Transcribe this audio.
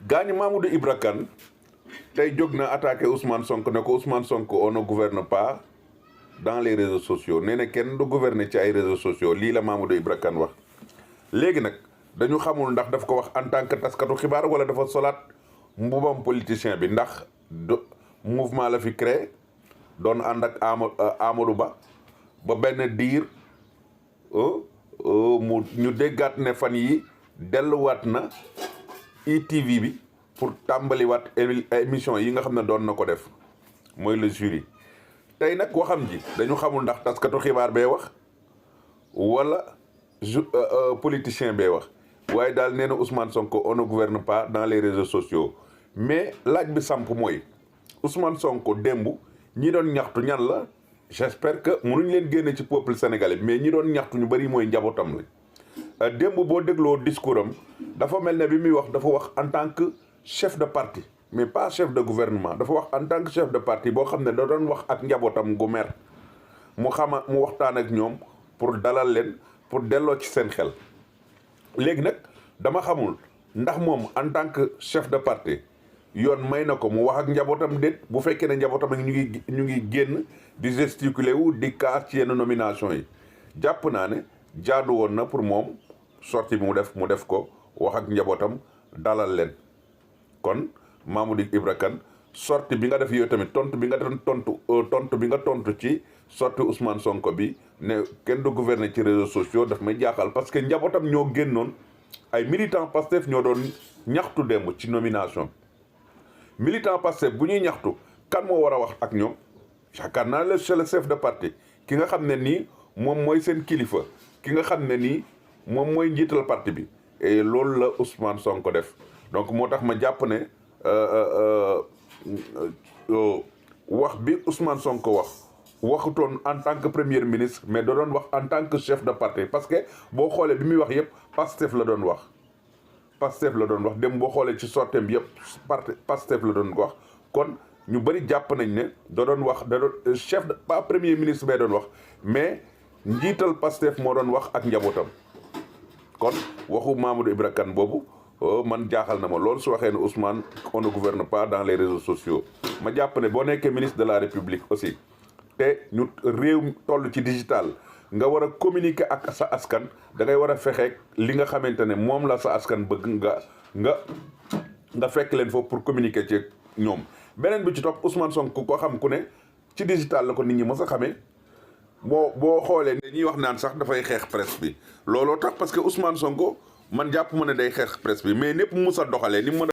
gaañu Mamadou Ibra Kane tey jóg na attaqué Ousmane Sonko ne ko Ousmane Sonko on ne gouverne pas dans les réseaux sociaux nee na kenn du gouverner ci ay réseaux sociaux lii la Mamadou Ibra Kane wax. léegi nag dañu xamul ndax daf ko wax en tant que taskatu xibaar wala dafa solaat mbubam politicien bi ndax mouvement la fi créé doon ànd ak Amadou Ba ba benn diir mu ñu déggaat ne fan yi delluwaat na ITV bi pour tàmbaliwaat émission yi nga xam ne doon na ko def mooy le jury tey nag waxam ji dañu xamul ndax taskatu xibaar bee wax wala politicien bee wax waaye daal nee na Ousmane Sonko on ne gouverne pas dans les réseaux sociaux mais laaj bi samp mooy Ousmane Sonko démb ñi doon ñaxtu ñan la j'espère que mënuñ leen génne ci peuple sénégalais mais ñi doon ñaxtu ñu bëri mooy njabootam la démb boo dégloo discours am dafa mel ne bi muy wax dafa wax en tant que chef de parti mais pas chef de gouvernement dafa wax en tant que chef de parti boo xam ne da doon wax ak njabootam gu mer mu waxtaan ak ñoom pour dalal leen pour delloo ci seen xel léegi nag dama xamul ndax moom en tant que chef de parti yoon may na ko mu wax ak njabootam déet bu fekkee ne njabootam ak ñu ngi génn di gesticuler wu di kaas ci yenn nomination yi jàpp naa ne jaadu woon na pour moom sortie bi mu def ko wax ak njabootam dalal leen kon Mamadou Ibra Kane sortie bi nga def yow tamit tontu bi nga tontu ci sortie Ousmane Sonko bi ne kenn du gouverner ci réseaux sociaux daf may jaaxal parce que njabootam ñoo génnoon ay militants Pastef ñoo doon ñaxtu démb ci nomination militant Pastef bu ñuy ñaxtu kan moo war a wax ak ñoom yaakaar naa le chef de parti ki nga xam ne nii moom mooy seen kilifa ki nga xam ne nii moom mooy njiital parti bi et loolu la Ousmane Sonko def donc moo tax ma jàpp ne wax bi Ousmane Sonko waxutoon en tant que premier ministre mais da doon wax en tant que chef de parti parce que boo xoolee bi muy wax yëpp Pastef la doon wax dem boo xoolee ci sorteem bi yëpp Pastef la doon wax kon ñu bëri jàpp nañ ne da doon wax chef de pas premier ministre bee doon wax mais njiital Pastef moo doon wax ak njabootam kon waxu Mamadou Ibra Kane boobu man jaaxal na ma loolu su waxee ne Ousmane on ne gouverne pas dans les réseaux sociaux ma jàpp ne boo nekkee ministre de la République aussi te ñu réew toll ci digital nga war a communiquer ak sa askan da ngay war a fexeek li nga xamante ne moom la sa askan bëgg nga fekk leen foofu pour communiquer ci ñoom. beneen bi ci topp Ousmane Sonko ko xam ku ne ci digital la ko nit ñi mës a xamee boo xoolee ñuy wax naan sax dafay xeex presse bi looloo tax parce que Ousmane Sonko man jàpp ma ne day xeex presse bi mais ñëpp mu mës a doxalee ni mu